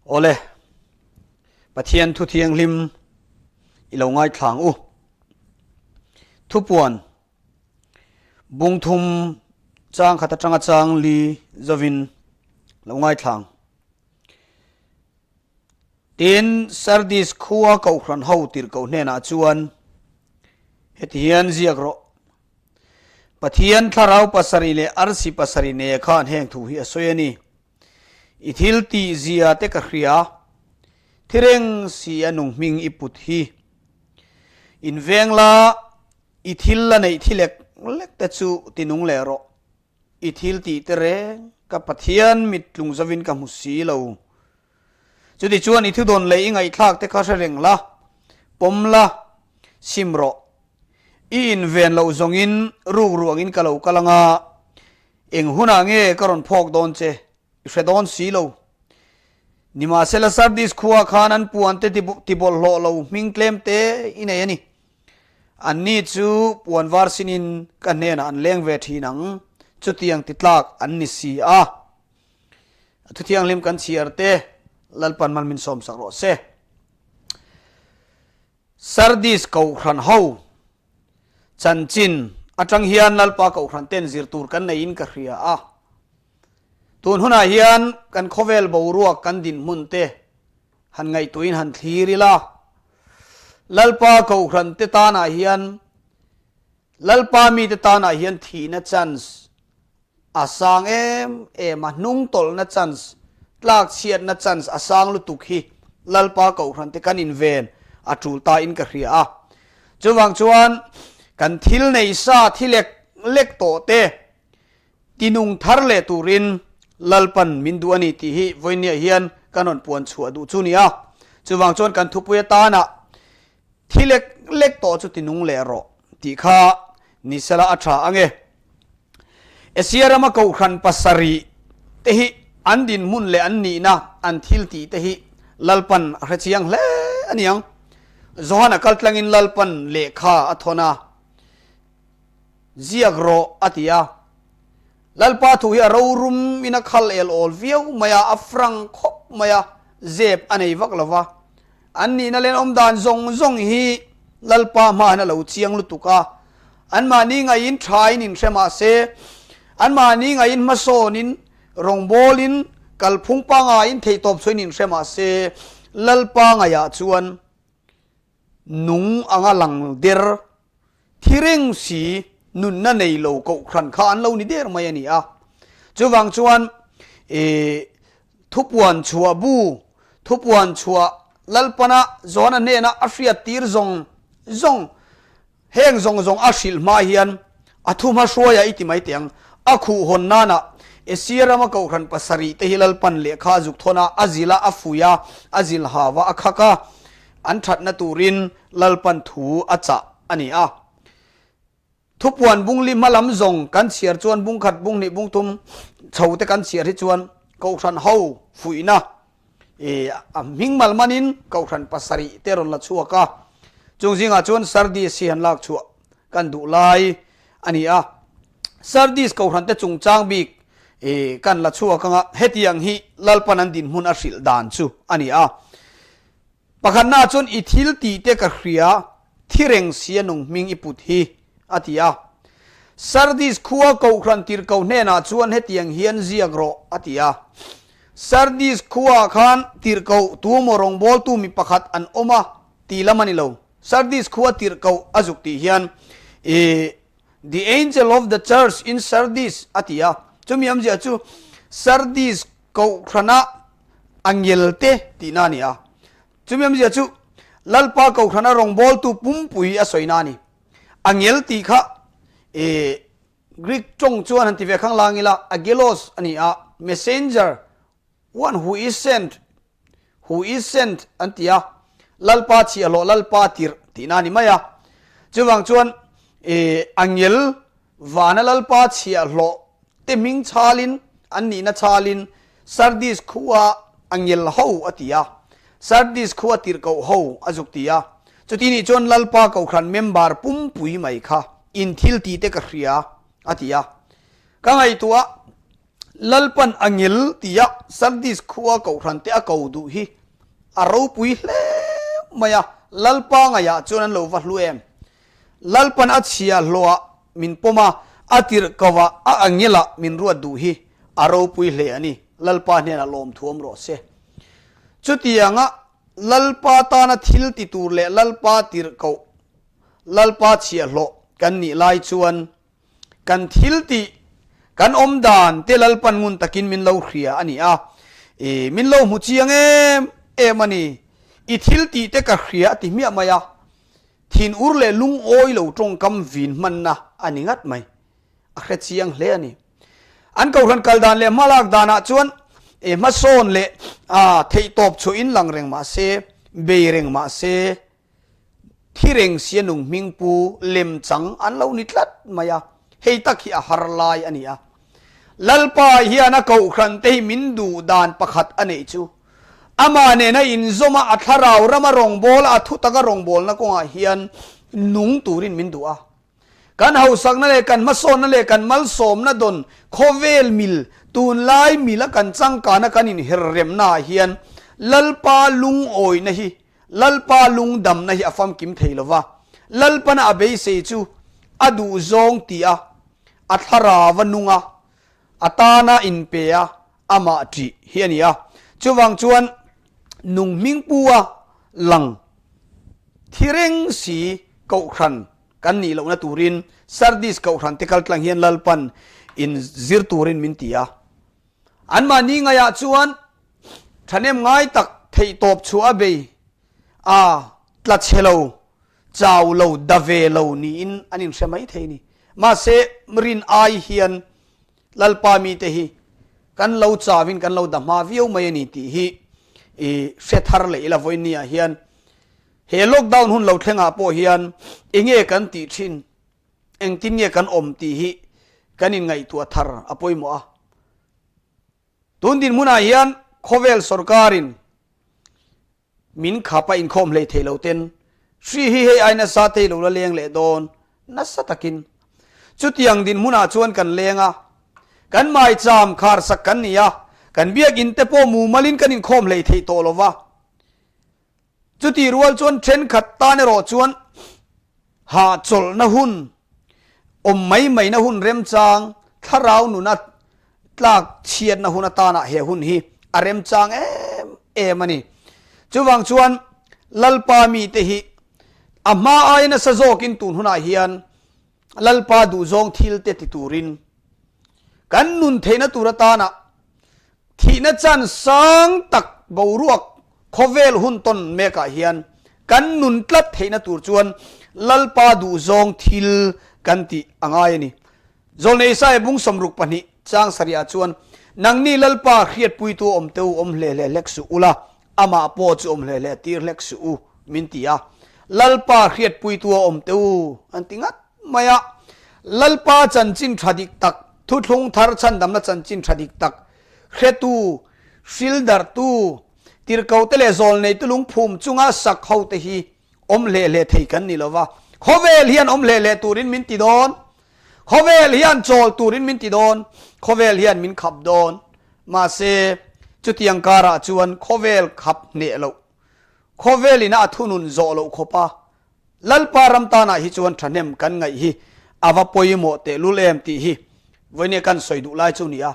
Awle, Pathian thu thianghlim i lo ngaithlang u. Thupuan bungthum chang khat atanga chang li zovin lo ngaithlang. Tin, Sardis khua kohhran ho tirhkoh hnenah chuan heti hian ziak rawh, Pathian thlarau pasarih leh arsi pasarih nei khan heng thu hi a sawi a ni. I thil tih zia te ka hria, thi reng si a nung hming i put hi. In veng la, i thil la neih thi lek lek te chu ti nung leh rawh. I thil tih te reng ka Pathian mit tlung zovin ka hmu si lo. Chutichuan i thudawn leh i ngaihthlak te kha hre reng la, pawm la, sim rawh. I inven loh zawngin ruk ruangin ka lo kal anga, eng hunah nge ka rawn phawk dawn che i hre dawn si lo. Nimahsela Sardis khua khan an puan te tibawlhhlawh lo hming tlem te i nei a ni. Anni chu puan var sinin ka hnenah an leng ve thin ang, chutiang ti tlak an ni si a. A thuthianghlim kan chhiar te Lalpan mal min sawmsak rawh se. Sardis Kohhran ho chanchin atang hian Lalpa Kohhran ten zir tur kan neiin ka hria a. Tun hunah hian kan khawvel boruak kan dinhmun te han ngaihtuahin han thlir ila, Lalpa Kohhran te tanah hian, Lalpa mite tanah hian thihna chance a sang em em a, hnung tawlhna chance, tlak chhiatna chance a sang lutuk hi Lalpa Kohhran te kan inven a tul ta in ka hria a. Chuvang chuan kan thil nei sa thi lek lek tawh te Tinung thar leh turin Lalpan min duh a ni tih hi vawinia hian kan rawn puan chhuah duh chu ni a. Chuvang chuan kan thupui atana thi lek lek tawh chu tinung leh rawh tih kha ni sela a tha ang e. Asia rama kohhran pasarih te hi an dinhmun leh an nihna an thil tih te hi Lalpan a hre chiang hle a ni ang. Johana kaltlangin Lalpan lehkha a thawn a. Ziak rawh, a ti a. Lalpa thu hi a rorum in a khal el awl viau mai a, a frank khawp mai a, zep a nei vak lo va. An nihna len awm dan zawng zawng hi Lalpa hmain a lo chiang lutuk a. Anmahni ngaiin thain inhre mah se, anmahni ngaiin hmasawnin, rawngbawlin, kalphung pangaiin theihtawp chhuain inhre mah se, Lalpa ngaihah chuan Nung anga lang der, thi reng si, nunna nei lo kohhran kha an lo ni der mai a ni a. Chuvang chuan i thupuan chhuah bu, thupuan chhuah Lalpana Johana hnena a hriat tir zawng zawng, Heng zawng zawng a hrilh hma hian a thu hma hruaia i ti mai teh ang. A khuh hawn nana Asia rama kohhran pasarih te hi Lalpan lehkha a zuk thawn a, a zil a, a fui a, a zil hau a, a khak a, an thatna turin Lalpan thu a chah a ni a. Thupuan bungli hma lam zawng kan chhiar chuan bungkhat, bunghnih, bungthum chho te kan chhiar hi chuan kohhran ho fuihna I a hming mal manin Kohhran pasarih te rawn la chhuak a, chung zingah chuan Sardis hi han lak chhuah kan duh lai a ni a. Sardis Kohhran te chungchang bik i kan la chhuak anga hetiang hi Lalpan an dinhmun a hrilh dan chu a ni a. Pakhatnaah chuan i thil tih te ka hria, thi reng si a nung hming i put hi, a ti a. Sardis khua Kohhran tirhkoh hnenah chuan hetiang hian ziak rawh, a ti a. Sardis khuaah khan tirhkoh tuemaw rawngbawltu mi pakhat an awm a tih lam a ni lo. Sardis khua tirhkoh a zuk tih hian i The angel of the church in Sardis a ti a. Chumi awmzia chu Sardis Kohhrana angelte tihna a ni a. Chumi awmzia chu Lalpa Kohhrana rawngbawltu pumpui a sawina a ni. Angel tih kha i Greek tawng chuan han ti ve khang lang ila, agelos a ni a, messenger, one who is sent, who is sent an ti a, Lalpa chhiahhlawh, Lalpa tirh tihna a ni mai a. Chuvang chuan i angel vana Lalpa chhiahhlawh te hming chhalin, an nihna chhalin Sardis khua angel ho a ti a, Sardis khua tirhkoh ho a zuk ti a. Chuti nih chuan Lalpa Kohhran member pumpui mai kha in thil tih te ka hria a ti a. Ka ngaihtuah a, Lalpan a ngil tia Sardis khua kohhrante a ko duh hi a ropui hle mai a, Lalpa ngaihah chuan an lo va hlu em? Lalpan a chhia hlawhah min pawm a, a tirh kovah a angelah min ruat duh hi a ropui hle a ni. Lalpa hnenah lawmthuam rawh se. Chutianga Lalpa tana thil ti tur leh Lalpa tirh koh, Lalpa chhiahhlawh kan nih lai chuan kan thil tih, kan awm dan te Lalpan ngun takin min lo hria a ni a, i min lo hmu chiang em em a ni. I thil tih te ka hria a ti hmiah mai a, thin ur leh lungawi lo tawngkam vin hmanna a ni ngat mai. A hre chiang hle a ni. An kohhran kal dan leh hmalak danah chuan i hmasawn leh theihtawp chhuahin lang reng mah se, bei reng mah se, Thi reng sia nung hming pu lem chang an lo ni tlat mai a, hei tak hi a har lai a ni a. Lalpa hian a kohhran te hi min duh dan pakhat a neih chu. Amah nena inzawm a, a thlarau rama rawngbawla a thutaka rawngbawlna kawngah hian nung turin min duh a. Kan hausakna leh kan hmasawnna leh kan malsawmna dawn khawvel mil, tunlai mila kan changkana kan inherremna ah hian Lalpa lungawina hi, Lalpa lungdamna hi a famkim thei lo va. Lalpana a beisei chu a duhzawng tih a, a thlarau a nung a, a tana inpe a, amah ṭih hi a ni a. Chuvang chuan nung hmingpu a lang thi reng si kohhran kan nih lohna turin Sardis kohhran te kaltlang hian Lalpan in zir turin min ti a. Anmahni ngaihah chuan thahnem ngai tak theihtawp chhuah a bei a, tla chhe lo, chau lo, da ve lo niin an inhre mai thei a ni. Mahse, rin ai hian Lalpa mite hi kan lo chauin kan lo da hma viau mai a ni tih hi i hre thar leh ila vawiinniah hian he lockdown hun lo thlengah pawh hian enge kan tih thin, engtin nge kan awm tih hi kan inngaihtuah thar a pawimawh a. Tun dinhmunah hian khawvel sorkarin Min khap a inkhawm hlei thei lo ten hri hi hei ai nasa thei lo la leng leh dawn nasa takin. Chutiang dinhmunah chuan kan leng a, kan maicham kharsak kan ni a, kan biakinn te pawh mumalin kan inkhawm hlei thei tawh lo va. Chutih rual chuan thenkhat tan erawh chuan Hahchawlhna hun, awm mai maina hun remchang, thlarau nuna tlak chhiatna hun atana he hun hi a remchang em em a ni. Chuvang chuan Lalpa mite hi a hma aia nasa zawkin tun hunah hian Lalpa duhzawng thilte ti turin kan nun theihna tur atana Thihna chan sang tak boruak khawvel hun tawn mekah hian kan nun tlat theihna tur chuan Lalpa duhzawng thil kan tih a ngai a ni. Zawlnei Isaiah bung 62 chang sarihah chuan, Nangni Lalpa hriatpuitu awm te u awm hle hle hlek suh ula, amah pawh chu awm hle hle tir hlek suh u, min ti a. Lalpa hriatpuitu a awm te u an ti ngat mai a. Lalpa chanchin tha dik tak, thuthlung thar chhandamna chanchin tha dik tak, hretu, hrildarhtu, tirhkote leh zawlneitu lungphum chunga sak hote hi awm hle hle thei kan ni lo va. Khawvel hian awm hle hle turin min ti dawn. Khawvel hian chawl turin min ti dawn. Khawvel hian min khap dawn. Mahse, chutiang karah chuan khawvel khap hneh loh, khawvelina a thunun zawh loh khawpa Lalpa ram tanah hi chuan thahnem kan ngaih hi a va pawimawh tehlul em tih hi vawinia kan sawi duh lai chu ni a.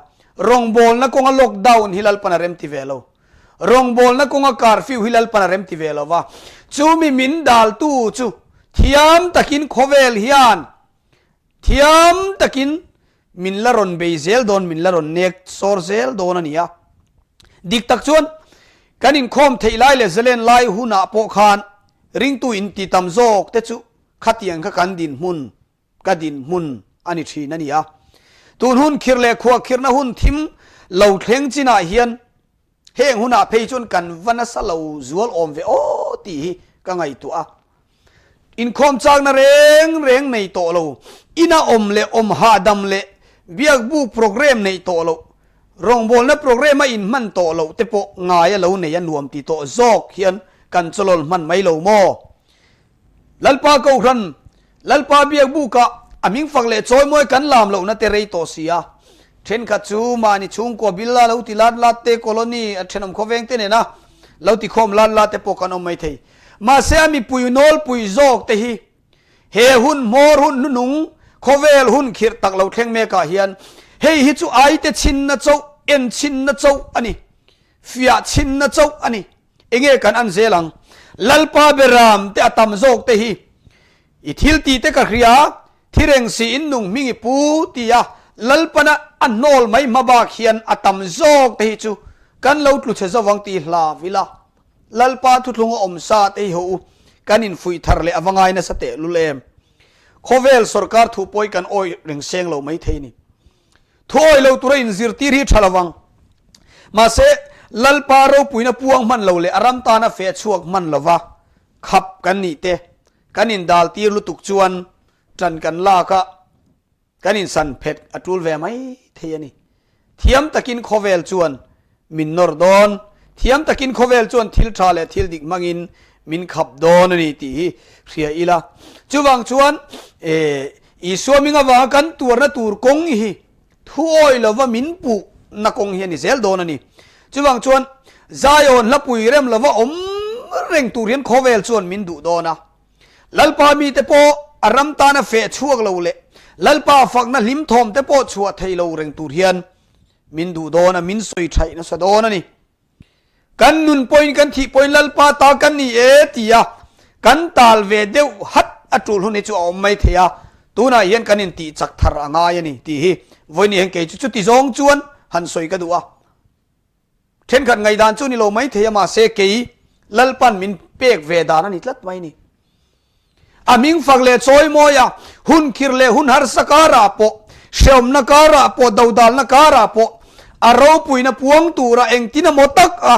Rawngbawlna kawnga lockdown hi Lalpan a remti ve lo. Rawngbawlna kawnga curfew hi Lalpan a remti ve lo va. Chumi min daltu chu thiam takin khawvel hian thiam takin min la rawn bei zel dawn, min la rawn nek sawr zel dawn a ni a. Dik tak chuan kan inkhawm theih lai leh zalen lai hunah pawh khan ringtu inti tam zawk te chu khatiang kha kan dinhmun, ka dinhmun a ni thin a ni a. Tun hun khirh leh khuahkhirhna hun thim lo thleng chinah hian Heng hunah phei chuan kan va nasa lo zual awm ve aw tih hi ka ngaihtuah a. Inkhawm chakna reng reng nei tawh lo, ina awm leh awm hahdam leh biakbuk programme neih tawh loh, rawngbawlna programme a inhman tawh loh te pawh ngai a lo nei a nuam ti tawh zawk hian kan chawlawl hman mai lo maw? Lalpa Kohhran, Lalpa biakbukah a hming fak leh chawimawi kan lam lohna te rei tawh si a. Thenkhat chu mahni chhungkua bil a lo ti lat lat te, colony a thenawm khawveng te nena lo ti khawm lat lat te pawh kan awm mai thei. Mahse a mipui nawlpui zawk te hi he hun hmawr hun hnunung khawvel hun khirh tak lo thleng mekah hian hei hi chu aite chhinna chauh, en chhinna chauh a ni, fiah chhinna chauh a ni. Enge kan an zel ang? Lalpa beram te a tam zawk te hi i thil tih te ka hria, thi reng si in nung hming i pu tia Lalpana a hnawl mai hma bak hian a tam zawk te hi chu kan lo tlu chhe zo ang tih hlau ila. Lalpa thuthlung a awm sa te hi ho u, kan infuih thar leh a va ngai nasa teh lul em. Khawvel sawrkar thu pawi kan awih reng seng lo mai thei ni. Thuawi lo tura inzirtir hi tha lovang. Mahse, Lalpa ropuina puang hman lo leh a ram tana feh chhuak hman lova khap kan nih te, kan indaltir lutuk chuan tan kan lak a, kan insan phet a tul ve mai thei a ni. Thiam takin khawvel chuan min nawr dawn, thiam takin khawvel chuan thil tha leh thil dik hmangin min khap dawn a ni tih hi hria ila. Chuvang chuan Isua hming avanga kan tuarna tur kawng hi thuawi lova min puhna kawng hi a ni zel dawn a ni. Chuvang chuan Zion hlapui rem lova awm reng tur hian khawvel chuan min duh dawn a. Lalpa mite pawh a ram tana feh chhuak lo leh Lalpa fakna hlim thawm te pawh chhuah thei lo reng tur hian Min duh dawn a, min sawi thaih nasa dawn a ni. Kan nun pawhin kan thih pawhin Lalpa ta kan ni e tia kan tal ve deuh hat a tul hun hi chu a awm mai thei a, tunah hian kan intih chak thar a ngai a ni tih hi vawiin hian kei chu chuti zawng chuan han sawi ka duh a. Thenkhat ngaihdan chu ni lo mai thei a mahse kei Lalpan min pek ve dan a ni tlat mai ni. A hming fak leh chawimawi a, hun khir leh hun harsa karah pawh, hreawmna karah pawh, dodalna karah pawh, a ropuina puang tura engtin emaw tak a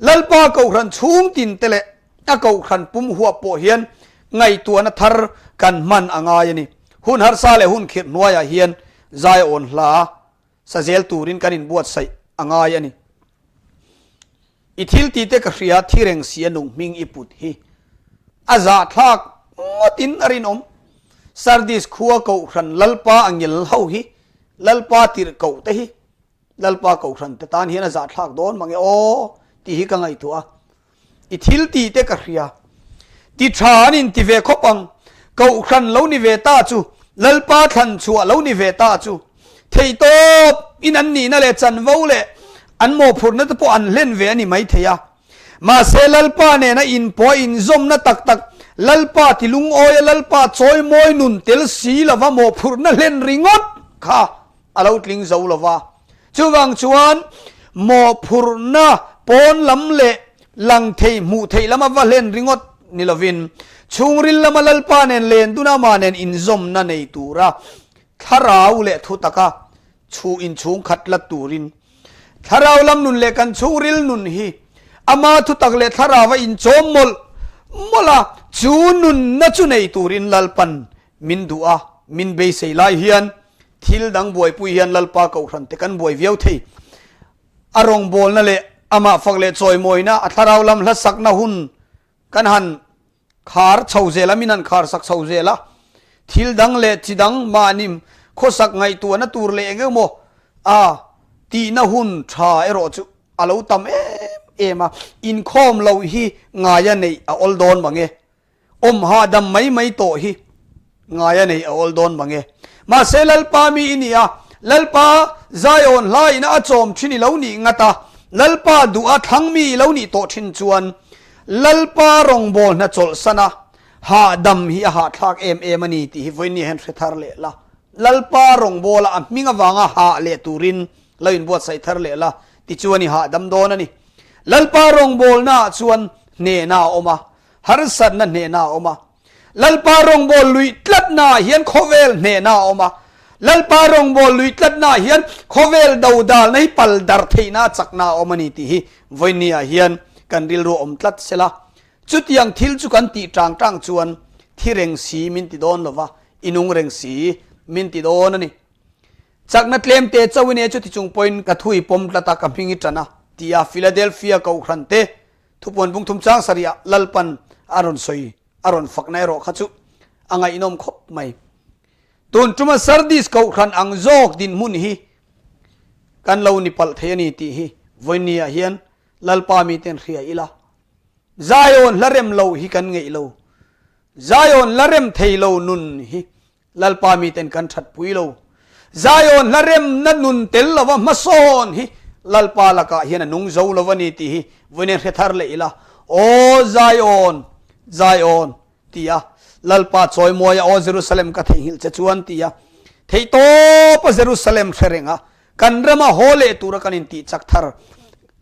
Lalpa Kohhran chhung tin te leh a Kohhran pum huap pawh hian ngaihtuahna thar kan hman a ngai a ni. Hun harsa leh hun khirh hnuaiah hian zaiawn hla sa zel turin kan inbuatsaih a ngai a ni. I thil tih te ka hria thi reng si a nung hming i put hi a zahthlak ngawtin a rinawm. Sardis khua Kohhran Lalpa a ngil ho hi Lalpa tirh koh te hi Lalpa Kohhran te tan hian a zahthlak dawn mange aw tih hi ka ngaihtuah a. I thil tih te ka hria. Ti tha an inti ve khawp ang. Kohhran lo ni ve ta chu, Lalpa thlan chhuah lo ni ve ta chu, theihtawp in an nihna leh chanvo leh an mawhphurhna te pawh an hlen ve a ni maithei a. Mahse Lalpa nena inpawh a inzawmna tak tak, Lalpa ti lungawi a Lalpa chawimawi nun tel si lova mawhphurhna hlen ringawt kha a lo tling zo lova. Chuvang chuan mawhphurhna pawn lam leh lang thei hmuh theih lama va hlen ringawt ni lovin chhungril lama Lalpa nen len dun ama nen inzawmna nei tura thlarau leh thu taka chhu inchhung khat la turin thlarau lam nun leh kan chhungril nun hi ama thutak leh thlarau a inchawm mawlh mawlh a, chu nunna chu nei turin Lalpan min duh a, min beisei lai hian thil dang buaipui hian Lalpa Kohhran te kan buai viau thei. A rawngbawlna leh amah fak leh chawimawina a thlarau lam hlasakna hun kan han khar chho zel a, min han khar sak chho zel a. Thil dang leh chi dang mahni khawsak ngaihtuahna tur leh eng emaw a tihna hun tha erawh chu a lo tam em em a. Inkhawm loh hi ngaia neih a awl dawn mange. Awm hahdam mai mai tawh hi ngai a nei a awl dawn mang e. Mahse Lalpa mi i ni a, Lalpa Zion hla ina a chawm thin i lo nih ngat a, Lalpa duh a thlang mi i lo nih tawh thin chuan Lalpa rawngbâwl hna chawlhsan a hahdam hi a hahthlak em em a ni tih hi vawiin ni hian hre thar leh la. Lalpa rawngbâwla a hming avanga hah leh turin lo inbuatsaih thar leh la, tichuan i hahdam dawn a ni. Lalpa rawngbâwlnaah chuan hnehna a awm a, Harsatna hnehna a awm a. Lalpa rawngbâwl luih tlatnaah hian khawvel hnehna a awm a. Lalpa rawngbâwl luih tlatnaah hian khawvel dodalna hi pal dar theihna a chakna a awm a ni tih hi vawinia hian kan rilru a awm tlat sela. Chutiang thil chu kan tih tang tang chuan thi reng si min ti dawn lova, i nung reng si min ti dawn a ni. Chakna tlem te chauhin e chuti chung pawhin ka thu i pawm tlat a, ka hming i tan a, tia Philadelphia Kohhran te Thupuan bung thum chang sarih ah Lalpan a rawn sawi a rawn fakna erawh kha chu a ngaihnawm khawp mai. Tun tuma Sardis Kohhran ang zawk dinhmun hi. kan lo ni palh thei a ni tih hi vawiinniah hian Lalpa miten hria ila. Zion hla rem lo hi kan ngeih lo. Zion la rem thei lo nun hi Lalpa miten kan that pui lo. Zion hla remna nun tel lova hmasawn hi Lalpa lakah hian a nung zo lo a ni tih hi vawiin hre thar leh ila. Aw Zion, Zion ti a Lalpa chawimawi a, Aw Jerusalem ka theihnghilh che chuan ti a theihtawpa Jerusalem hre reng a Kan rama haw leh tura kan intih chak thar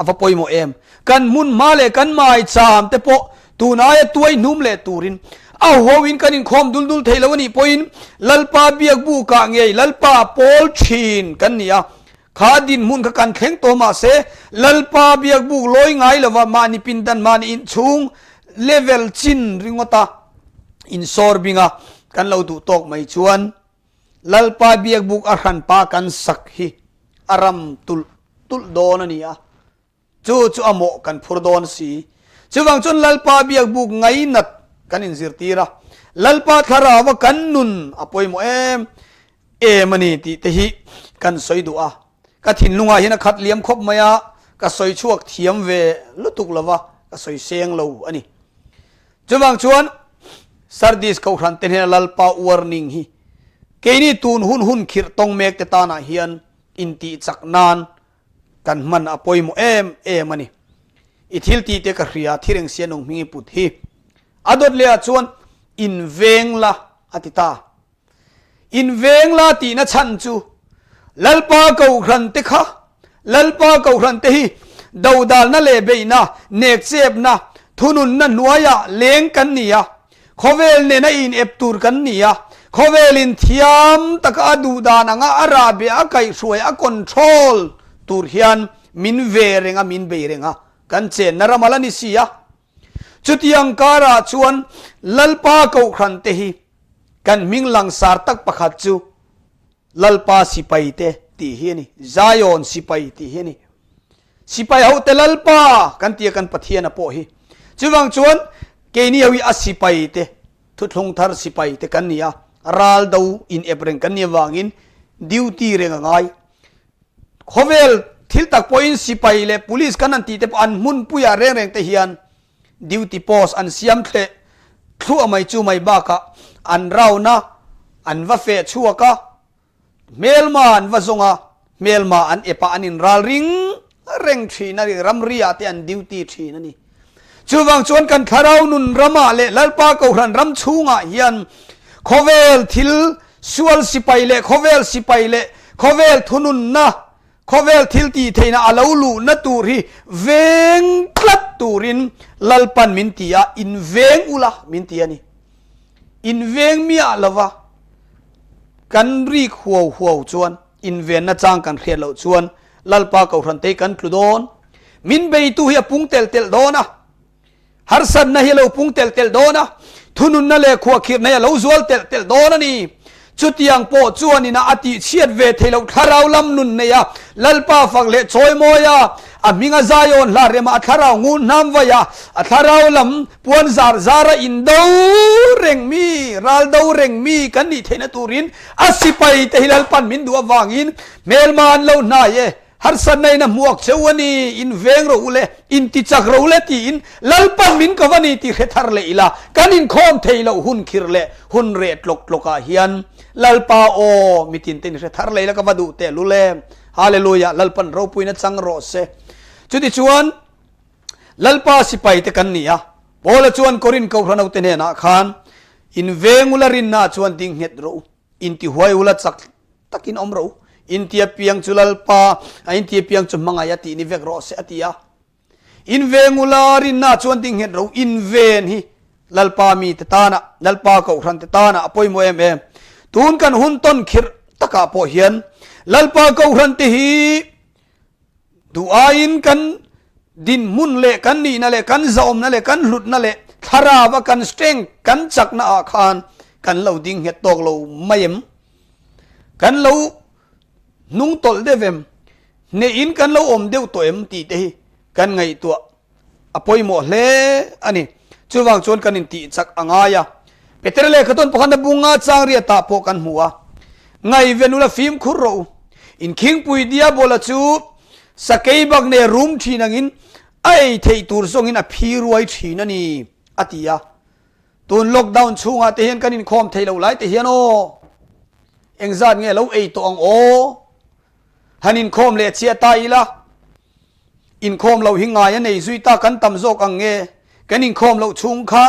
a va pawimawh em? Kan hmun hma leh kan maicham te pawh tun aia tuai hnum leh turin a huhoin kan inkhawm dul dul thei lo a nih pawhin Lalpa biakbukah ngei Lalpa pawl thin kan ni a, kha dinhmun kha kan thleng tawh mahse Lalpa biakbuk lawi ngai lova mahni pindan mahni inchhung level chin ringawta insawr binga kan lo duh tawk mai chuan Lalpa biakbuk a hranpa kan sak hi a ram tulh tulh dawn a ni a, chu chu a mawh kan phur dawn si. Chuvang chuan Lalpa biakbuk ngainat kan inzirtir a, Lalpa thlarauva kan nun a pawimawh em em a ni tih te hi kan sawi duh a. Ka thinlungah hian a khat liam khawp mai a, ka sawi chhuak thiam ve lutuk lova, ka sawi seng lo a ni. Chuvang chuan Sardis Kohhran te hnena Lalpa warning hi keini tun hun hun khirh tawng mek te tanah hian intih chak nan kan hman a pawimawh em em a ni. I thil tih te ka hria thireng sia nung hming i put hi. A dawt leh ah chuan inveng la a ti ta. Inveng la tihna chhan chu Lalpa Kohhran te kha, Lalpa Kohhran te hi dodalna leh beihna, nekchepna, thununna hnuaiah leng kan ni a, khawvel nena inep tur kan ni a, khawvelin thiam taka a duhdan anga a rahbeh a kaihhruai a control tur hian min ve reng a, min bei reng a, kan chenna ram a la ni si a. Chutiang karah chuan Lalpa Kohhran te hi Kan hming langsar tak pakhat chu Lalpa sipai te tih hi a ni. Zion sipai tih hi a ni. Sipai ho te Lalpa kan tia kan Pathian a pawh hi. Chuvang chuan keini ho hi a sipai te, thuthlung thar sipai te kan ni a, ral do in ep reng kan nih avangin duty reng a ngai. Khawvel thil tak pawhin sipai leh police kan han tih te pawh an hmunpuiah reng reng te hian Duty post an siam thleh thluah mai chu mai bakah an round a, an va feh chhuak a, hmelma an va zawng a, hmelma an ep a, an inral ring reng thin a ni, ramri ah te an duty thin a ni. Chuvang chuan kan thlarau nun ramah leh Lalpa Kohhran ram chhungah hian khawvel thil sual sipai leh khawvel sipai leh khawvel thununna Khawvel thil tih theihna a lo luhna tur hi veng tlat turin Lalpan min ti a, in veng ula min ti a ni. In veng miah lova kan rik huau huau chuan, invenna chang kan hriat loh chuan Lalpa Kohhrantei kan tlu dawn. Min beitu hi a pung telh telh dawn a. Harsatna hi a lo pung telh telh dawn a, thununna leh khuahkhirhna hi a lo zual telh telh dawn a ni. Chutiang pawh chuan ina a tihchhiat ve thei loh thlarau lam nun nei a, Lalpa fak leh chawimawi a, a hminga Zion hla rema a thlarau ngun hnam vai a, a thlarau lam puan zar zara indo reng mi, ral do reng mi kan nih theihna turin a sipai te hi Lalpan min duh avangin hmelma an lo hnai e. Harsatna in a hmuak cheu a ni, in veng rawh u le, in ti chak rawh u le tiin Lalpan min ko va ni tih hre thar leh ila, kan inkhawm thei loh hun khir leh hun reh tlawk tlawkah hian Lalpa aw mitin te in hre thar leh ila ka va duh teh lul em. Hallelujah, Lalpan ropuina chang rawh se. Chutichuan Lalpa sipai te kan ni a, Paula chuan Korin Kohhran hote hnenah khan, In veng ula rinnaah chuan ding nghet rawh u. Intihuai ula chak takin awm rawh u. Intia piang chu Lalpa, a intia piang chu hmangaih a tih ni vek rawh se a ti a. In veng ula rinna chuan ding nghet rawh u. In ven hi Lalpa mite tana, Lalpa Kohhran te tana a pawimawh em em. Tun kan hun tawn khirh takah pawh hian Lalpa Kohhran te hi Duh aiin kan dinhmun leh kan nihna leh kan zahawmna leh kan hlutna leh thlarava kan strength kan chakna ah khan kan lo ding nghet tawk lo mai em? Kan lo hnung tawlh deuh em? Hnehin kan lo awm deuh tawh em tih te hi kan ngaihtuah a pawimawh hle a ni. Chuvang chuan kan intih chak a ngai a. Peter lehkha tawn pakhatna bunga chang riatah pawh kan hmu a. Ngaihven ula fimkhur rawh u. In khingpui Diabola chu sakei bak nei a rum thin angin a ei theih tur zawngin a phi ruai thin a ni, a ti a. Tun lockdown chhungah te hian kan inkhawm thei lo lai te hian aw, engzat nge lo ei tawh ang aw? Han inkhawm leh chiah ta ila, inkhawm loh hi ngai a nei zui ta kan tam zawk ang nge? Kan inkhawm loh chhung kha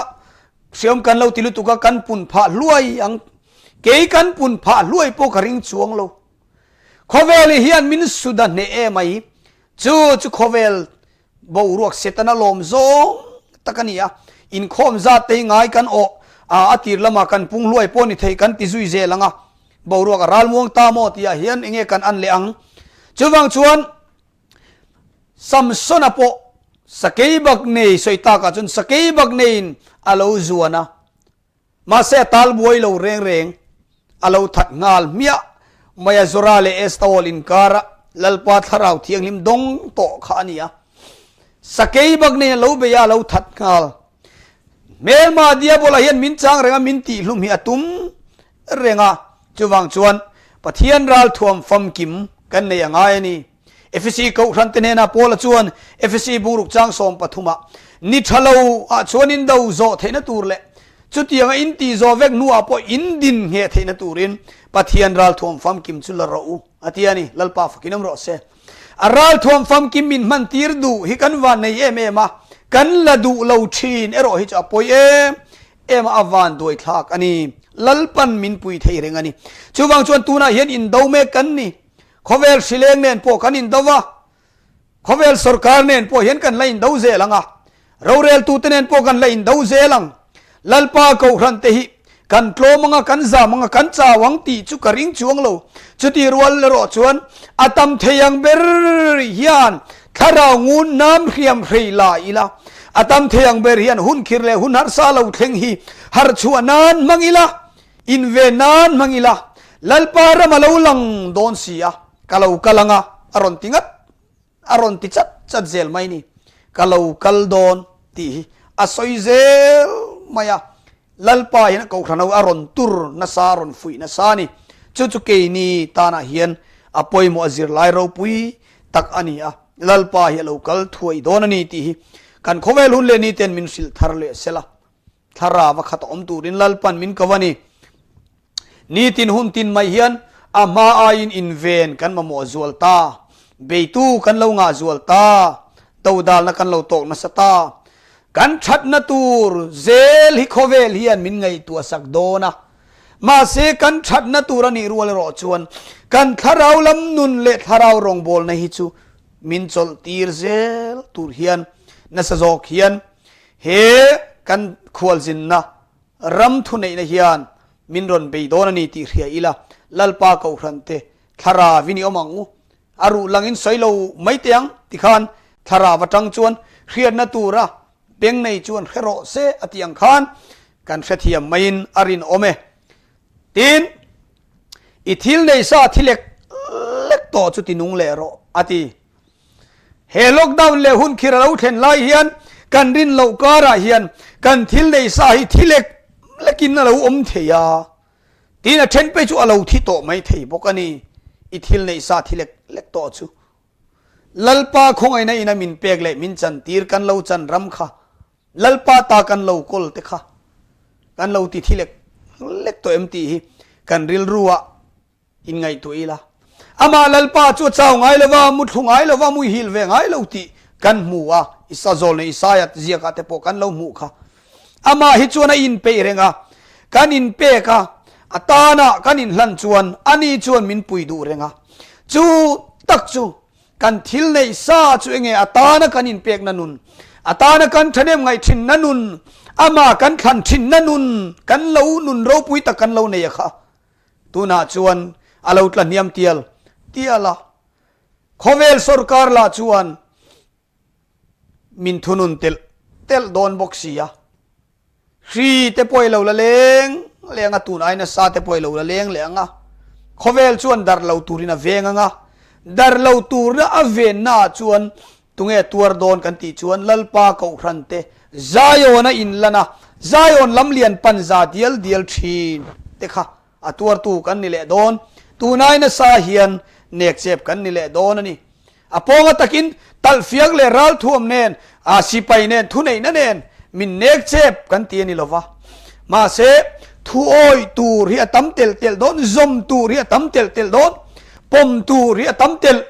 hreawm kan lo ti lutuk a, kan pun phah hluai ang. Kei kan pun phah hluai pawh ka ring chuang lo. Khawvel hian min suda hneh em mai. Chu chu khawvel Boruak Setana lawm zawng tak a ni a, inkhawm zat te hi ngai kan awh a, a tir lamah kan pung hluai pawh ni thei kan ti zui zel ang a, boruak a ral muang ta maw tihah hian enge kan an leh ang. Chuvang chuan Samsona pawh sakei bak nei sawi takah chuan sakei bak neiin a lo zuan a, Mahse a tal buai lo reng reng, a lo that nghal hmiah mai a Zora leh Estaol inkara Lalpa Thlarau Thianghlim dawng tawh kha a ni a. Sakei bak nen a lo bei a, a lo that nghal. Hmelma Diabola hian min chang reng a, min tihhlum hi a tum reng a, chuvang chuan Pathian ralthuam famkim kan nei a ngai a ni. Efesi Kohhrante hnenah Paula chuan Efesi bungruk chang 13 ah, Ni tha lo ah chuan in do zawh theihna tur leh chutianga in tih zawh vek hnuah pawh in din ngheh theihna turin Pathian ralthuam famkim chu la rawh u, a ti a ni. Lalpa fakin awm rawh se. A ralthuam famkim min hman tir duh hi kan van nei em em a, kan la duh lo thin erawh hi chu a pawi em em a, a van duai thlak a ni. Lalpan min pui thei reng a ni. Chuvang chuan tunah hian indo mek kan ni. Khawvel hrileng nen pawh kan indo a, khawvel sorkar nen pawh hian kan la indo zel ang a, roreltute nen pawh kan la indo zel ang. Lalpa Kohhran te hi kan tlawm ang a, kan zam ang a, kan chau ang tih chu ka ring chuang lo. Chuti rual erawh chuan a tam thei ang ber hian thlarau ngun nam hriam hrei la ila, a tam thei ang ber hian hun khir leh hun harsa lo thleng hi harhchhuah nan hmang ila, In ve nan hmang ila, Lalpa ram a lo lang dawn si a, ka lo kal ang a, a rawn ti ngat, a rawn ti chat chat zel mai ni. Ka lo kal dawn tih hi a sawi zel mai a, Lalpa hian a kohhran ho a rawn tur nasa, a rawn fuih nasa a ni. Chu chu keini tanah hian a pawimawh a zirlai ropui tak a ni a, Lalpa hi a lo kal thuai dawn a ni tih hi kan khawvel hun leh niten min hrilh thar leh sela. Thlarau a khat awm turin Lalpan min ko a ni. Nitin hun tin mai hian a hma aiin inven kan mamawh zual ta, beitu kan lo ngah zual ta, dodalna kan lo tawk nasa ta. Kan thatna tur zel hi khawvel hian min ngaihtuah sak dawn a. Mahse kan thatna tur a nih rual erawh chuan kan thlarau lam nun leh thlarau rawngbawlna hi chu min chawlh tir zel tur hian nasa zawk hian He kan khualzinna ram thuneihna hian min rawn bei dawn a ni tih hria ila, Lalpa Kohhrante thlarau in i awm ang u. A ruh langin sawi lo mai teh ang tikhan thlarau atang chuan hriatna tura beng nei chuan hre rawh se a tih ang khan kan hrethiam maiin a rinawm e. Tin, i thil nei sa thi lek lek tawh chu ti nung leh rawh a ti. He lockdown leh hun khir a lo thlen lai hian kan rin loh karah hian kan thil nei sa hi thi lek lekin a lo awm thei a, tin a then phei chu a lo thi tawh mai thei bawk a ni. I thil nei sa thi lek lek tawh chu Lalpa khawngaihna ina min pek leh min chantir kan lo chan ram kha Lalpa ta kan lo kawl te kha kan lo ti thi lek lek tawh em tih hi kan rilru ah Inngaihtuah ila, amah Lalpa chu a chau ngai lo va, muthlu ngai lo va, muihil ve ngai lo tih kan hmu a, Isa zawl nei Isaia ziakah te pawh kan lo hmuh kha. Amah hi chuan a inpeih reng a, kan inpek a, a tana kan inhlan chuan ani chuan min pui duh reng a. Chu tak chu kan thil neih sa chu enge a tana kan inpekna nun, a tana kan thahnem ngaih thinna nun, amah kan thlan thinna nun, kan lo nun ropui tak kan lo nei a kha. Tunah chuan a lo tla hniam tial tial a, khawvel sorkar lah chuan min thunun telh telh dawn bawk si a, hri te pawh i lo la leng leng a, tun ai nasa te pawh i lo la leng leh ang a, khawvel chuan darh lo turin a veng ang a, darh lo turna a venna ah chuan tunge tuar dawn kan tih chuan Lalpa Kohhran te Zion a inlan a, Zion lam lian pan za dial dial thin te kha a tuartu kan ni leh dawn. Tunai nasa hian nek chep kan ni leh dawn a ni. A pawnga takin talhfiak leh ralthuam nen, a sipai nen, thuneihna nen min nek chep kan ti a ni lova. Mahse, thuawi tur hi a tam telh telh dawn, zawm tur hi a tam telh telh dawn, pawm tur hi a tam telh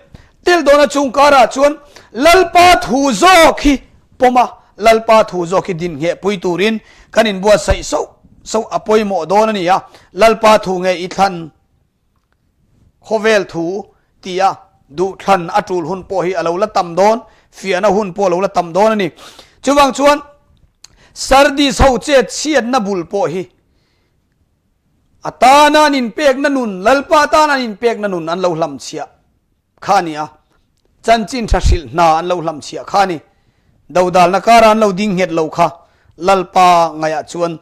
telh dawn a chung karah chuan Lalpa thu zawk hi pawm a, Lalpa thu zawk hi din ngheh pui turin kan inbuatsaih sauh sauh a pawimawh dawn a ni a, Lalpa thu nge i thlan Khawvel thu tia duhthlan a tul hun pawh hi a lo la tam dawn, fiahna hun pawh a lo la tam dawn a ni. Chuvang chuan Sardis ho chet chhiatna bul pawh hi a tana an inpekna nun, Lalpa tana an inpekna nun an lo hlamchhiah kha a ni a, chanchin tha hrilh hna an lo hlamchhiah kha a ni. Dodalna kara an lo ding nghet lo kha Lalpa ngaihah chuan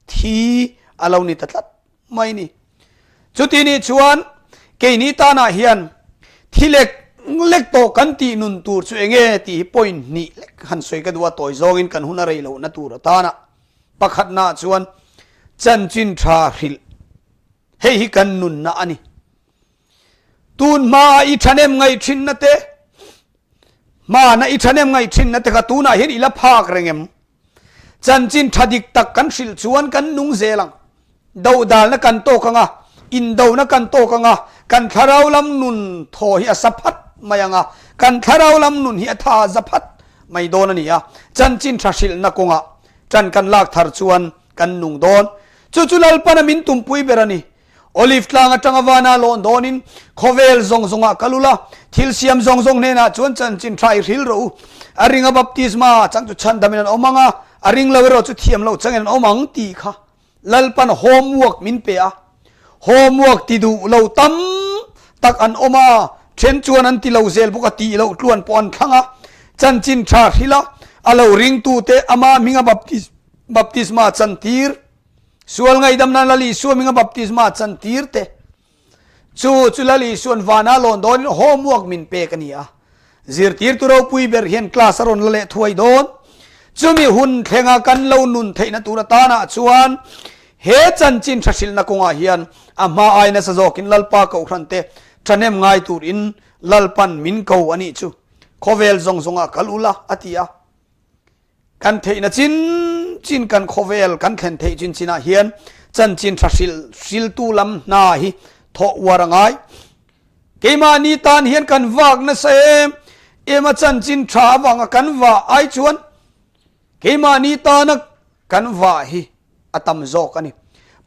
thi a lo ni ta tlat mai ni. Chuti nih chuan keini tanah hian thi lek lek tawh kan tih nun tur chu enge tih hi point hnih lek han sawi ka duh a, tawi zawngin kan hun a rei lohna tur atana pakhatnaah chuan chanchin tha hrilh hei hi kan nunna a ni. Tun hmaa i thahnem ngaih thinna te, hmana i thahnem ngaih thinna te kha tunah hian i la phak reng em? Chanchin tha dik tak kan hrilh chuan kan nung zel ang. Dodalna kan tawk ang a, indona kan tawk ang a, kan thlarau lam nun thaw hi a sa phat mai ang a, kan thlarau lam nun hi a tha za phat mai dawn a ni a. Chanchin tha hrilhna kawngah ṭan kan lak thar chuan kan nung dawn. Chu chu Lalpana min tumpui ber a ni. Olive tlang atanga vana lawn dawnin khawvel zawng zawngah kal ula, thil siam zawng zawng hnenah chuan chanchin tha i hril rawh u. A ringa baptisma chang chu chhandamin an awm ang a, a ring lo erawh chu thiam loh changin an awm ang tih kha Lalpan homework min pe a. Homework ti duh lo tam tak an awm a, then chuan an ti lo zel bawk a, tih loh tluan pawh an thlang a. Chanchin tha hril a, a lo ringtute ama hminga baptisma chantir. Sual ngaihdam nan Lal Isua hminga baptisma chan tir te chu chu Lal Isua'n vana lawn dawnin homework min pek a ni a. Zirtirtu ropui ber hian class a rawn la leh thuai dawn. Chumi hun thlenga kan lo nun theihna tur atanah chuan he chanchin tha hrilhna kawngah hian a hma ai nasa zawkin Lalpa Kohhran te thahnem ngai turin Lalpan min ko a nih chu. Khawvel zawng zawngah kal ula a ti a. Kan theihna chin chin kan khawvel kan thlen theih chin chinah hian chanchin tha hril hriltu lam hna hi thawh uar a ngai. Keimahni tan hian kan vak nasa em em a chanchin tha avanga kan vah ai chuan keimahni tana kan vah hi a tam zawk a ni.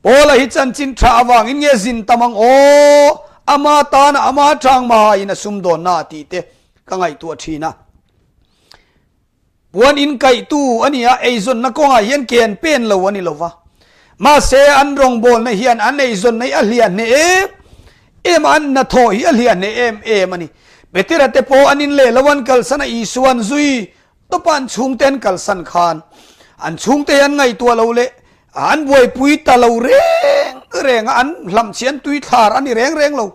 Paula hi chanchin tha avangin nge zin tam ang aw, ama tana ama tangmain a sumdawnna tih te ka ngaihtuah thin a. Puan in kaihtu a ni a, eizawnna kawngah hian ke an pen lo a ni lo va. Mahse, an rawngbawlna hian an eizawnna hi a hliah hneh em em a, an hnathawh hi a hliah hneh em em a ni. Petera te pawh an in leh lo an kalsan a, Isua an zui tawpa an chhungte an kalsan khan an chhungte hi an ngaihtuah lo leh an buaipui ta lo reng reng a, an hlamchhiah an tuithlar a ni reng reng lo.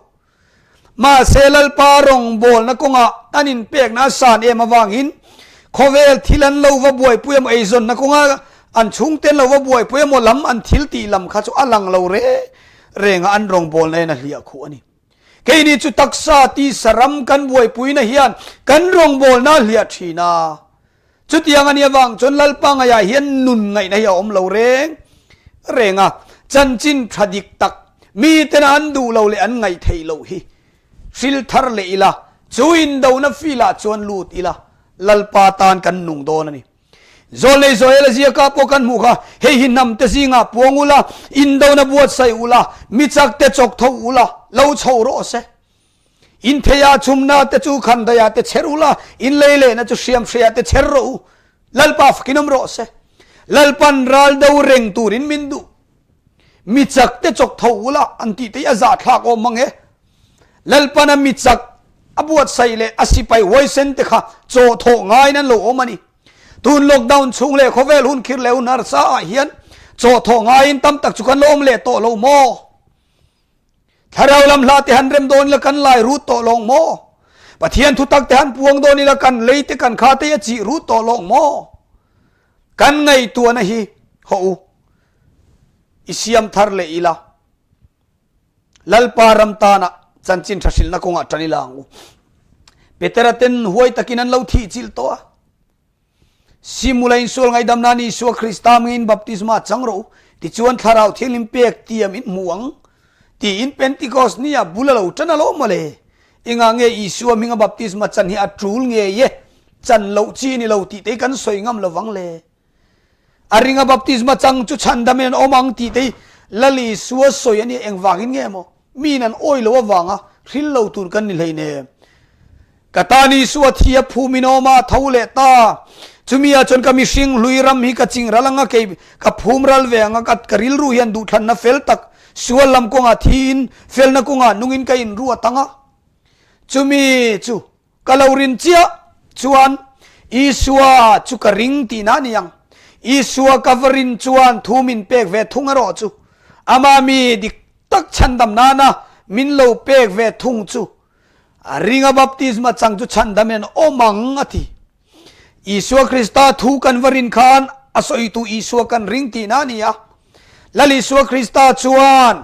Mahse, Lalpa rawngbawlna kawngah an inpekna a san em avangin khawvel thil an lo va buaipui emaw, eizawnna kawnga an chhungte an lo va buaipui emaw lam an thil tih lam kha chu a lang lo reng reng a, an rawngbawlna hian a hliah khuh a ni. Keini chu taksa tisa ram kan buaipuina hian kan rawngbawlna a hliah thin a. Chutiang a nih avang chuan Lalpa ngaihah hian nun ngaihna hi a awm lo reng reng a, chanchin tha dik tak mitena an duh lo leh an ngaih theih loh hi hril thar leh ila, chu indona filah chuan lut ila, Lalpa tan kan nung dawn a ni. Zawlnei Joel a ziaka pawh kan hmuh kha, hei hi hnamte zingah puang ula, indona buatsaih ula, mi chakte chawk tho ula, lo chho rawh se. In theia chhumna te chu khandaia te chher ula, in lei lehna chu hriamhreia te chher rawh u. Lalpa fakin awm rawh se. Lalpan ral do reng turin min duh. Mi chak te chawk tho ula an tih te hi a zahthlak awm mang e. Lalpan a mi chak a buatsaih leh a sipai huaisen te kha chaw thawh ngaiin an lo awm a ni. Tun lockdown chhung leh khawvel hun khir leh hun harsa ah hian chaw thawh ngaiin tam tak chu kan lo awm leh tawh lo maw? Thlarau lam hla te han rem dawn ila kan lai rut tawh lawng maw? Pathian thutak te han puang dawn ila kan lei te kan kha te hi a chih rut tawh lawng maw? Kan ngaihtuahna hi hawh u, i siam thar leh ila Lalpa ram tana. Chanchin tha hrilhna kawngah tan ila ang u. Petera ten huai takin an lo thih chilh tawh a. Simula insual ngaihdam nan Isua Krista hmingin baptisma chang rawh u, tichuan Thlarau Thianghlim pek tiam in hmu ang, tiin Pentikos nia bul a lo tan alawm mawle. Engah nge Isua hminga baptisma chan hi a tul ngei e, chan loh chi ni lo tih te hi kan sawi ngam lovang le. A ringa baptisma chang chu chhandamin an awm ang tih te hi Lal Isua sawi a nia engvangin nge maw? Miin an awi lo avanga hril lo tur kan ni hleinem. Ka tan Isua thi a phum in awm a, tho leh ta. Chumi ah chuan ka mihring hlui ram hi ka ching ral anga kei ka phum ral ve anga ka ka rilru hian duhthlanna fel tak sual lam kawngah thiin felna kawngah nungin ka inruat anga. Chumi chu Ka lo rin chiah chuan Isua chu ka ring tihna a ni ang. Isua ka va rin chuan thu min pek ve thung erawh chu ama mi dik tak chhandam nana min lo pek ve thung chu a ringa baptisma chang chu chhandamin an awm ang a ti. Isua Krista thu kan va rin khan a sawitu Isua kan ring tihna a ni a. Lal Isua Krista chuan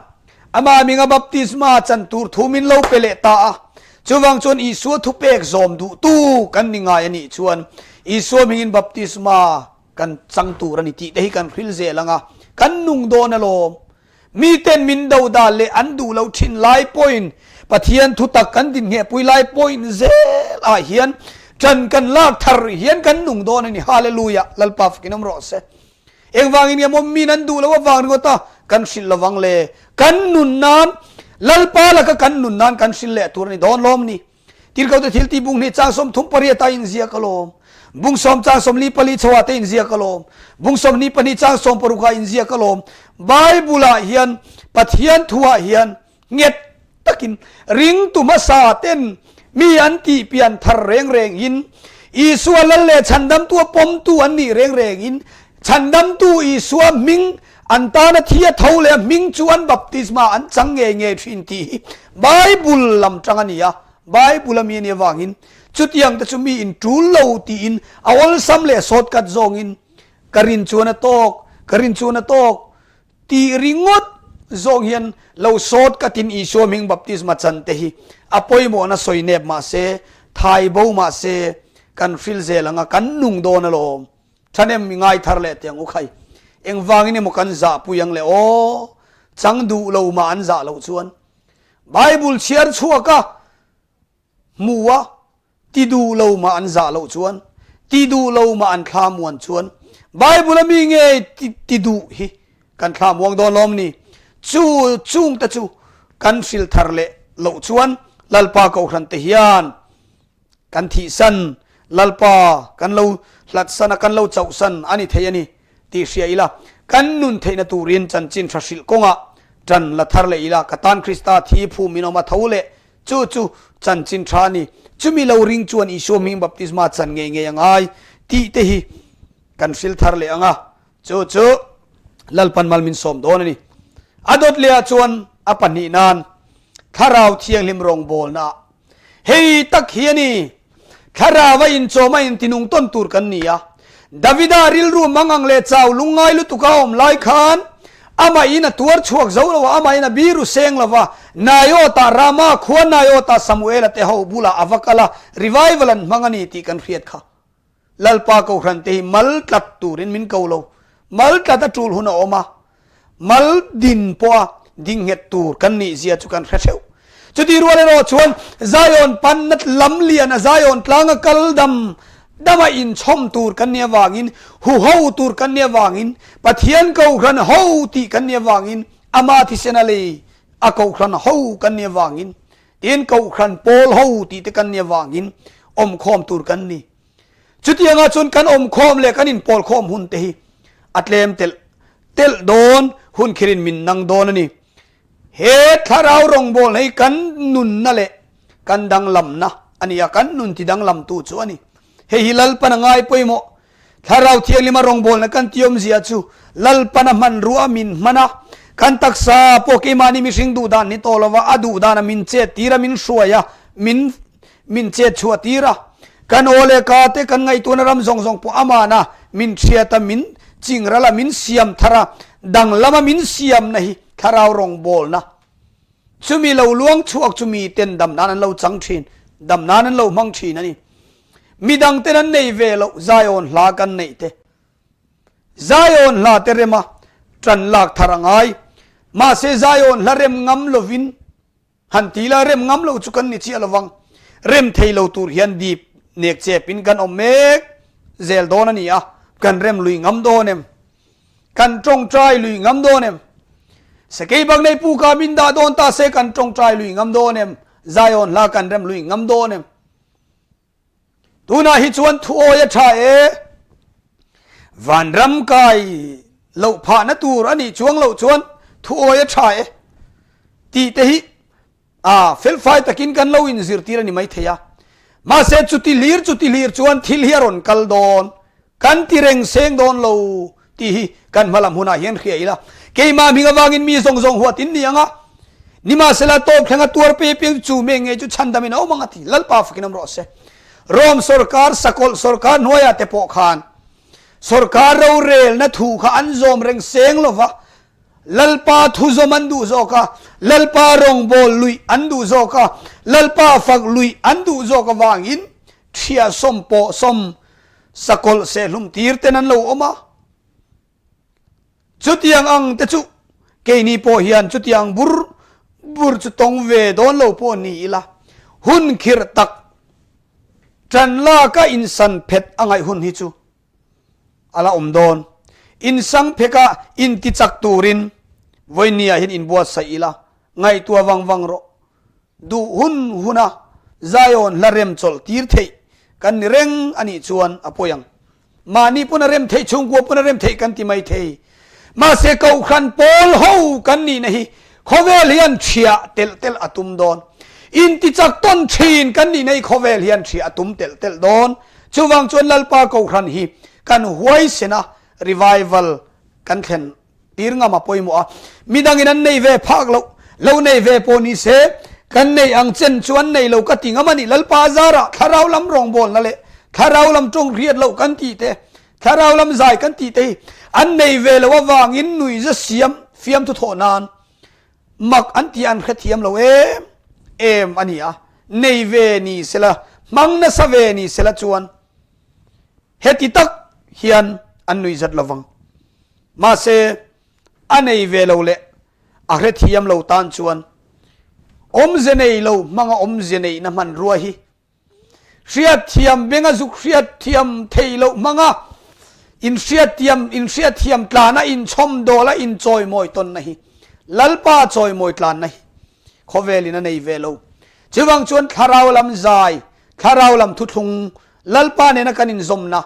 amah hminga baptisma chan tur thu min lo pe leh ta a. Chuvang chuan Isua thupek zawm duhtu kan ni ngai a nih chuan Isua hmingin baptisma kan chang tur a ni tih te hi kan hril zel ang a, kan nung dawn alawm. Miten min do dan leh an duh loh thin lai pawhin Pathian thutak kan dinhnehpui lai pawhin zel ah hian ṭan kan lak thar hian kan nung dawn a ni. Hallelujah! Lalpa fakin awm rawh se. Engvangin nge maw min an duh loh avang ringawt a kan hrilh lovang le? Kan nun nan Lalpa laka kan nun nan kan hrilh leh tur a ni dawn lawm ni. Tirhkote thil tih bung hnih chang 38 a inziak alawm. Bung sawm chang 44 chho ah te inziak alawm. Bung 22 chang 60 ah inziak alawm. Bible ah hian Pathian thu ah hian nghet takin ringtu hmasa ten mi an tih pian thar reng reng in Isua lal leh chhandamtu a pawmtu an nih reng reng in chhandamtu Isua hming an tana thi a tho leh a hming chu an baptisma an chang ngei ngei thin tih hi Bible lam tang a ni a, Bible a mi a nih avangin chutiang te chu mi in tul lo tiin a awlsam leh sawtkat zawngin ka rin chuan a tawk, ka rin chuan a tawk tih ringawt zawng hian lo sawt katin Isua hming baptisma chan te hi a pawimawhna sawi nep mahse, thai bo mahse kan hril zel anga kan nung dawn alawm. Thahnem i ngai thar leh teh ang u khai. Engvangin emaw kan zahpui ang le aw, chang duh lo mah an zah loh chuan Bible chhiar chhuak a hmu a, ti duh lo mah an zah loh chuan, ti duh lo mah an thla muan chuan Bible a mi nge ti duh hi kan thla muang dawn lawm ni? Chu chungte chu kan hril thar leh loh chuan Lalpa Kohhran te hian Kan thihsan Lalpa kan lo hlatsan a, kan lo chauhsan a ni thei a ni tih hria ila, kan nun theihna turin chanchin tha hrilh kawngah tan la thar leh ila, ka tan Krista thi phum in awm a tho leh chu chu chanchin tha a ni. Chumi lo ring chuan Isua hming baptisma chan ngei ngei a ngai tih te hi kan hril thar leh ang a, chu chu Lalpan mal min sawm dawn a ni. A dawt leh ah chuan a pahnih nan Thlarau Thianghlim rawngbawlna ah Hei tak hi a ni, Thlarau a inchawm a intinung tawn tur kan ni a. Davida rilru mangang leh chau lungngai lutuk a awm lai khan amahin a tuar chhuak zo lo a, amahin a biru seng lo va, Naiotah Rama khua Naiotah Samuela te ho bulah a va kal a, revival an hmang a ni tih kan hriat kha. Lalpa Kohhran te hi mal tlat turin min ko lo. Mal tlat a tul hun a awm a, mal din pawha ding nghet tur kan nih zia chu kan hre theuh. Chuti rual erawh chuan Zion panna lam lian a Zion tlanga kal dam dama inchhawm tur kan nih avangin, huho tur kan nih avangin, Pathian Kohhran ho tih kan nih avangin, Ama thisen a lei a Kohhran ho kan nih avangin, Tin, Kohhran pawl ho tih te kan nih avangin awmkhawm tur kan ni. Chutiangah chuan kan awmkhawm leh kan inpawlkhawm hun te hi a tlem telh telh dawn hun khirin min nang dawn a ni. He thlarau rawngbawlna hi kan nunna leh kan danglamna a ni a, kan nun tidanglamtu chu a ni. Hei hi Lalpan a ngai pawimawh. Thlarau Thianghlima rawngbawlna kan ti awmzia chu Lalpan a hmanrua min hman a, kan taksa pawh keimahni mihring duhdan ni tawh lova a duhdana min chet tir a, min hruai a, min min chet chhuah tir a. Kan aw leh ka te kan ngaihtuahna ram zawng zawng pawh amana min thiat a, min chingral a, min siam thar a, danglama min siamna hi Thlarau rawngbawlna. Chumi lo luang chhuak chu miten dam nan an lo chang thin, dam nan an lo hmang thin a ni. Midang ten an nei ve loh Zion hla kan neih te. Zion hla te rema tan lak thar a ngai. Mahse Zion hla rem ngam lovin han ti la rem ngam lo chu kan ni chiah lovang. Rem thei lo tur hian dip nek chepin kan awm mek zel dawn a ni a, kan rem lui ngam dawn em? Kan tawngtai lui ngam dawn em? Sakei bak nei pu ka min dah dawn ta se kan tawngtai lui ngam dawn em? Zion hla kan rem lui ngam dawn em? Tunah hi chuan thu awi a tha e. Vanram kai loh phahna tur a nih chuang loh chuan thu awi a tha e tih te hi a felfai takin kan lo inzirtir a ni maithei a. Mahse chuti hlir chuti hlir chuan thil hi a rawn kal dawn, kan ti reng seng dawn lo tih hi kan hmalam hunah hian hria ila. Keimah hming avangin mi zawng zawng huat in ni ang a, nimahsela tawp thlenga tuar pe piang chu me ngei chu chhandamin a awm ang a ti. Lalpa fakin awm rawh se. Rome sorkar, sakawlh sorkar hnuaiah te pawh khan sorkar rorelna thu kha an zawm reng seng lova, Lalpa thuzawm an duh zawk a, Lalpa rawngbâwl luih an duh zawk a, Lalpa fak luih an duh zawk avângin ṭhiahsawm pawhsawm sakawlh sehlum tîr ten an lo awm a. Chutiang ang te chu keini pawh hian chutiang bur bur chu tawng ve dawn lo pawh ni ila, hun khirh tak ṭan lâka insan phet a ngaih hun hi chu a la awm dawn. Insang pheka intichak turin vawinia hian inbuatsaih ila, ngaihtuah vang vang rawh. Duh hun huna Zion hla rem chawlh tir theih kan ni reng a nih chuan a pawi ang. Mahni pawn a rem theih, chhungkua pawn a rem theih kan ti mai thei. Mahse Kohhran pawl ho kan nihna hi khawvel hian ṭhiah telh telh a tum dawn. Intichak tawn ṭhin kan nihna hi khawvel hian ṭhiah a tum telh telh dawn. Chuvang chuan Lalpa Kohhran hi kan huaisen a, revival kan thlen tir ngam a pawimawh a. Midangin an nei ve phak loh, lo nei ve pawh ni se, kan nei ang chen chu an nei lo ka ti ngam a ni. Lalpa zarah thlarau lam rawngbawlna leh thlarau lam tawng hriat loh kan tih te, thlarau lam zai kan tih te hi an nei ve loh avangin nuihza siam fiamthu thawh nan Mak an tih an hrethiam lo em em a ni a, nei ve ni sela, hmang nasa ve ni sela chuan heti tak hian an nui zat lovang. Mahse, a nei ve lo leh a hrethiam lo tan chuan awmze nei lo hmanga awmze neihna hmanrua hi Hriatthiam benga zuk hriatthiam theih loh hmanga inhriatthiam inhriatthiam tlana inchhawmdawl a inchawimawi tawnna hi Lalpa chawimawi tlanna hi khawvelin a nei ve lo. Chuvang chuan thlarau lam zai, thlarau lam thuthlung Lalpa nena kan inzawmna,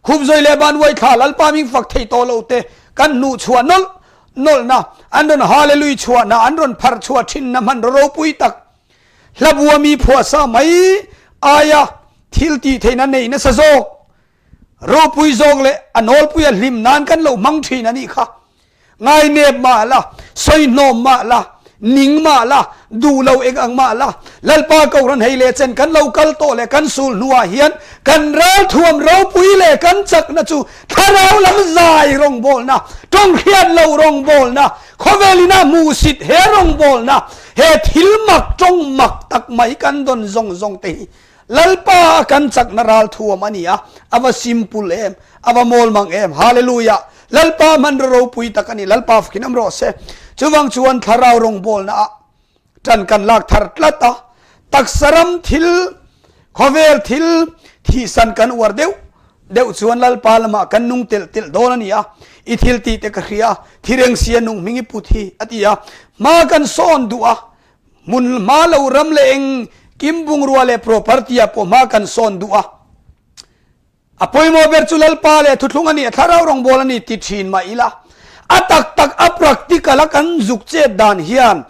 khupzawi leh banvuai thla Lalpa ming fak thei tawh lo te kan hnuhchhuah nawlh nawlhna, an rawn hallelui chhuahna, an rawn pharh chhuah thinna hmanraw ropui tak Hlabua mi phuahsa mai aia thil tih theihna nei nasa zawk, ropui zawk leh a nawlpuia hlim nan kan lo hmang thin a nih kha. Ngainep mah la, sawihnawm mah la, ning mah la, duh lo eng ang mah la, Lalpa Kohhran hei leh chen kan lo kal tawh leh kan sul hnuah hian kan ralthuam ropui leh kan chakna chu thlarau lam zai rawngbawlna, tawnghriat lo rawngbawlna, Khawvel ina hmuhsit he rawngbawlna, he thil mak tawng mak tak mai kan dawn zawng zawng te hi Lalpa a kan chakna ral thuam a ni a, a va simple em, a va mawl mang em, Hallelujah! Lalpa hmanraw ropui tak a ni, Lalpa fakin awm rawh se. Chuvang chuan thlarau rawngbawlna ah Ṭan kan lak thar tlat a, taksa ram thil, khawvel thil thihsan kan uar deuh deuh chuan Lalpa lamah kan nung telh telh dawn a ni a, i thil tih te ka hria, thireng sia nung hming i put hi a ti a, hma kan sawn duh a, hmun hma lo ram leh eng kim bungrua leh property ah pawh hma kan sawn duh a. A pawimawh ber chu Lalpa leh thuthlung a nih, a thlarau rawngbâwl a ni ti ṭhin mah ila, a tak tak a practical a kan zuk chet dan hian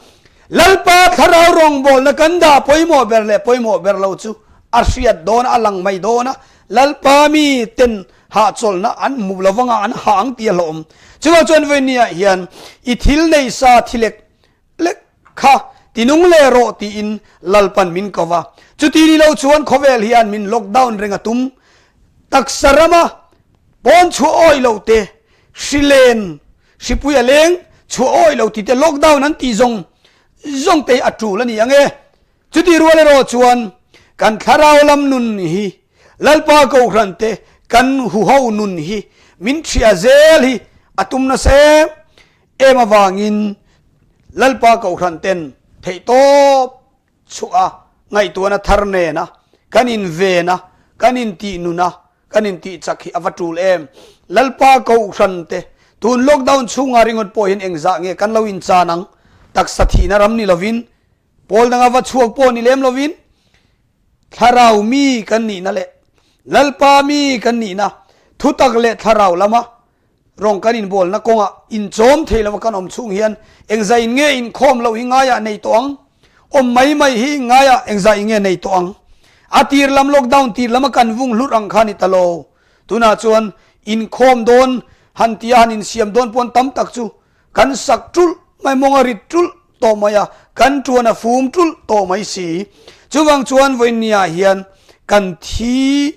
Lalpa thlarau rawngbâwlna kan dah pawimawh ber leh pawimawh ber lo chu a hriat dawn a, a lang mai dawn a, Lalpa mi ten hahchawlhna an hmu lo vanga an hah ang tih a hlawhawm. Chuvang chuan vawinia hian i thil nei sa thilek lek kha tinung leh rawh tiin Lalpan min ko va. Chuti ni lo chuan khawvel hian min lockdown reng a tum. Taksa rama pawn chhuah awih lo te, hri len, hripui a leng chhuah awih lo tite lockdown an tih zawng. zawng te hi a tul a ni ang e. Chutih rual erawh chuan kan thlarau lam nun hi Lalpa Kohhran te kan huho nun hi min ṭhia zel hi a tum nasa em em avangin Lalpa Kohhran ten theihtawp chhuah a, ngaihtuahna thar nena kan inven a, kan intihnun a, kan intihchak hi a va tul em? Lalpa Kohhran te, tun lockdown chhungah ringawt pawh hian engzah nge kan lo inchan ang? Taksa thihna ram ni lovin, pawl danga va chhuak pawh ni lem lovin, thlarau mi kan nihna leh Lalpa mi kan nihna thutak leh thlarau lama Rawng kan inbawlna kawngah inchawm thei lova kan awm chhung hian engzah in nge inkhawm loh hi ngaiah nei tawh ang? Awm mai mai hi ngaiah engzah in nge nei tawh ang? A tir lam lockdown tir lama kan vung hlut ang kha ni ta lo. Tunah chuan inkhawm dawn han tia han insiam dawn pawn tam tak chu kan sak tulh mai mawng a rit tulh tawh mai a, kan tuan a fum tulh tawh mai si. Chuvang chuan vawiinniah hian kan thi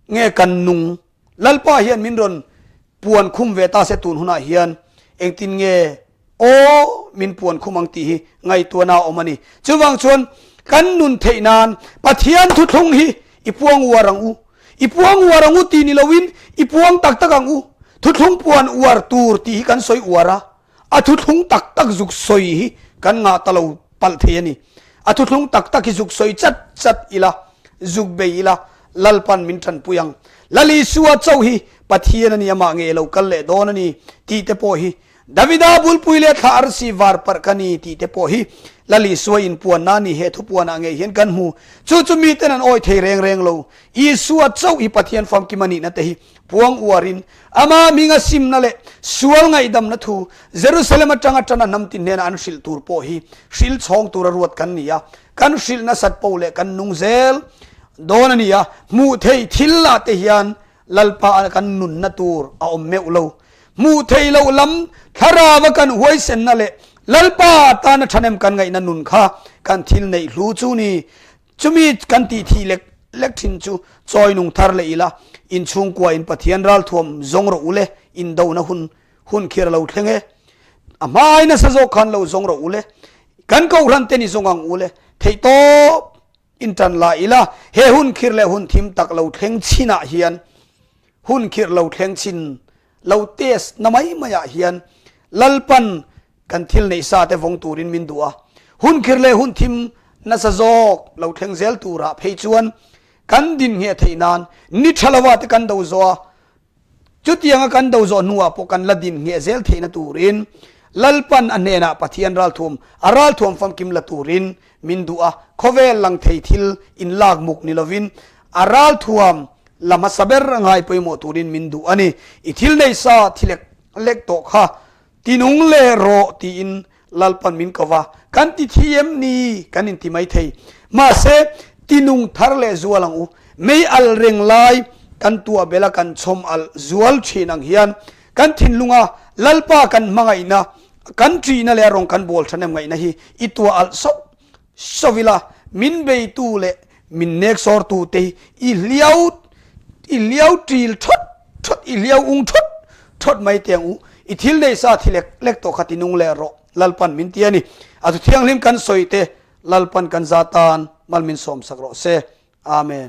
Nge kan nung Lalpa hian min rawn puan khum ve ta se tun hunah hian engtin nge aw min puan khum ang tih hi ngaihtuahna a awm a ni. Chuvang chuan kan nun theih nan Pathian thuthlung hi i puang uar ang u. I puang uar ang u tih ni loin i puang tak tak ang u. Thuthlung puan uar tur tih hi kan sawi uar a. A thuthlung tak tak zuk sawi hi kan ngah ta lo palh thei a ni. A thuthlung tak tak hi zuk sawi chat chat ila, zuk bei ila, Lalpan min tanpui ang. Lal Isua chauh hi Pathian a ni, amah nge lo kal leh dawn a ni tih te pawh hi Davida bulpui leh thla arsi var parh ka ni tih te pawh hi Lal Isua inpuanna a ni he thupuanah ngei hian kan hmu. Chu chu miten an awi thei reng reng lo. Isua chauh hi Pathian famkim a nihna te hi Puang uarin ama hminga simna leh sual ngaihdamna thu Jerusalem atanga tana hnam tin hnena an hrilh tur pawh hi hrilh chhawng tura ruat kan ni a, kan hrilh nasat poh leh kan nung zel dawn a ni a, hmuh theih thil ah te hian Lalpa a kan nunna tur a awm meuh lo. Hmuh theih loh lam thlarava kan huaisenna leh Lalpa tana thahnem kan ngaihna nun kha kan thil neih hlu chu ni. Chumi kan tih thih lek lek thin chu chawi nung thar leh ila, in chhungkua in Pathian ralthuam zawng rawh u le, in dona hun hun khir a lo thleng e. A hmai nasa zawk khan lo zawng rawh u le, kan kohhran te ni zawng ang u le, theihtawp in tan la ila, he hun khir leh hun thim tak lo thleng chin ah hian hun khir lo thleng chin lo test na mai mai ah hian Lalpan Kan thil neih sa te vawng turin min duh a, hun khir leh hun thim nasa zawk lo thleng zel turah phei chuan kan din ngheh theih nan ni tha lova te kan do zawh a, chutianga kan do zawh hnuah pawh kan la din ngheh zel theihna turin Lalpan a hnenah Pathian ralthuam a ralthuam famkim la turin min duh a, khawvel lang thei thil inlak muk ni lovin a ralthuam la hmasa ber a ngai pawimawh turin min duh a ni. I thil neih sa thi lek lek tawh kha Tinung leh rawh tiin Lalpan min ko va, kan ti thi em ni? Kan inti mai thei. Mahse, tinung thar leh zual ang u. Mei alh reng lai kan tuah bela kan chhawm alh zual thin ang hian kan thinlunga Lalpa kan hmangaihna, kan ṭihna leh a rawng kan bawl ṭhahnem ngaihna hi i tuah alh sauh sauh ila, min beitu leh min neksawrtu te hi i hliau i hliau ṭil ṭhawt ṭhawt, i hliau ung ṭhawt ṭhawt mai teh ang u. I thil nei sa thi lek lek tawh kha ti nung leh rawh, Lalpan min ti a ni. A thu thianghlim kan sawi te Lalpan kan za tan mal min sawmsak rawh se. Amen.